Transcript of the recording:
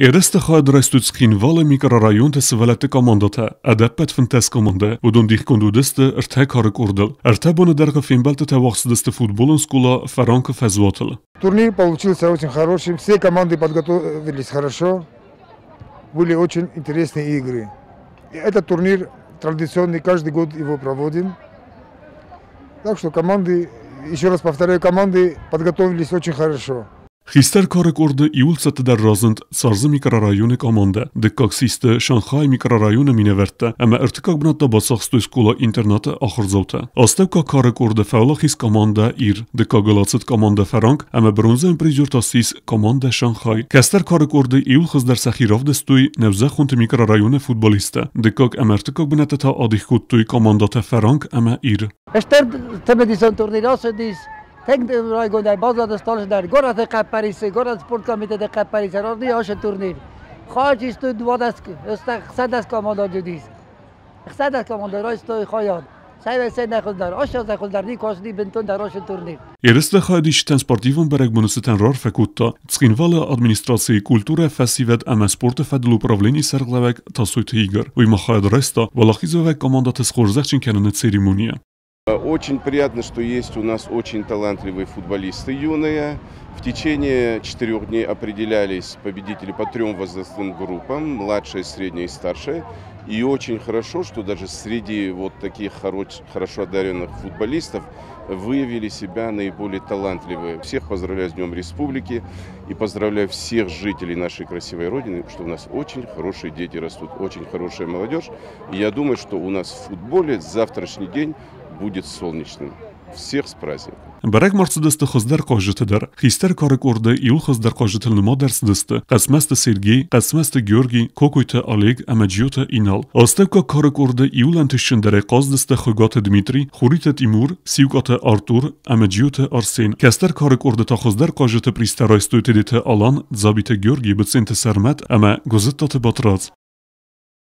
Ерысты хайад райстой Цхинвалы микрорайонты сывӕллӕтты командӕтӕ, ӕдӕппӕт 15 командӕ. Уыдон дихгонд уыдысты ӕртӕ кары къордыл. 3 боны дӕргъы фембӕлдтытӕ уагъд цыдысты футболон скъола «Фӕранк»-ы фӕзуатыл. Турнир получился очень хорошим, все команды подготовились хорошо, были очень интересные игры. Этот турнир традиционный, каждый год его проводим. Так что команды, еще раз повторяю, команды подготовились очень хорошо. Хистӕр кары къорды иууыл цӕттӕдӕр разынд Царзы микрорайоны командӕ, дыккаг систы Шанхай микрорайоны минӕвӕрттӕ ӕмӕ ӕртыккаг бынат та бацахстой скъола-интернаты ахуырдзаутӕ. Астӕуккаг кары къорды фӕуӕлахиз командӕ Ир, дыккагыл ацыд командӕ Фӕранк ӕмӕ бронзӕйон призер та ссис командӕ Шанхай. Кӕстӕр кары къорды иууыл хуыздӕр сӕхи равдыстой Нӕузӕххонты микрорайоны футболисттӕ, дыккаг ӕмӕ ӕртыккаг бынӕттӕ та адих кодтой командӕтӕ Фӕранк ӕмӕ Ир. Стыр цымыдисон турнир ацыдис. Тынг райгондӕй баззадыстон дӕр горӕты хъӕппӕрисы, горӕты спорткомитеты хъӕппӕрисы разы ацы турнир. Хайад истой 12 командӕ уыдис. 16 командӕ райстой хайад. Ерысты хайадисджытӕн спортивон бӕрӕгбоны цытӕн раарфӕ кодта Цхинвалы администрацийы культурӕ, фӕсивӕд ӕмӕ спорты фӕдыл управленийы сӕргълӕууӕг Тасойты Игорь. Уый ма хайад райста уӕлахизуӕвӕг командӕты схорзӕхджын кӕныны церемонийы. Очень приятно, что есть у нас очень талантливые футболисты юные. В течение 4 дней определялись победители по 3 возрастным группам, младшая, средняя и старшая. И очень хорошо, что даже среди вот таких хорошо одаренных футболистов выявили себя наиболее талантливые. Всех поздравляю с Днем Республики и поздравляю всех жителей нашей красивой Родины, что у нас очень хорошие дети растут, очень хорошая молодежь. И я думаю, что у нас в футболе завтрашний день будет солнечным. Всех с праздником! Бӕрӕг ма рцыдысты хуыздӕр хъазджытӕ дӕр. Хистӕр кары къорды иууыл хуыздӕр хъазджытыл нымад ӕрцыдысты Хъӕцмӕзты Сергей, Хъӕцмӕзты Георгий, Кокойты Олег ӕмӕ Джиоты Инал. Астӕуккаг кары къорды иууыл ӕнтыстджындӕрӕй хъазыдысты Хуыгаты Дмитрий, Хуриты Тимур, Сиукъаты Артур ӕмӕ Джиоты Арсен. Кӕстӕр кары къорды та хуыздӕр хъазджыты призтӕ райстой Тедеты Алан, Дзабиты Георгий, Быценты Сӕрмӕт ӕмӕ Гуызыттаты Батрадз.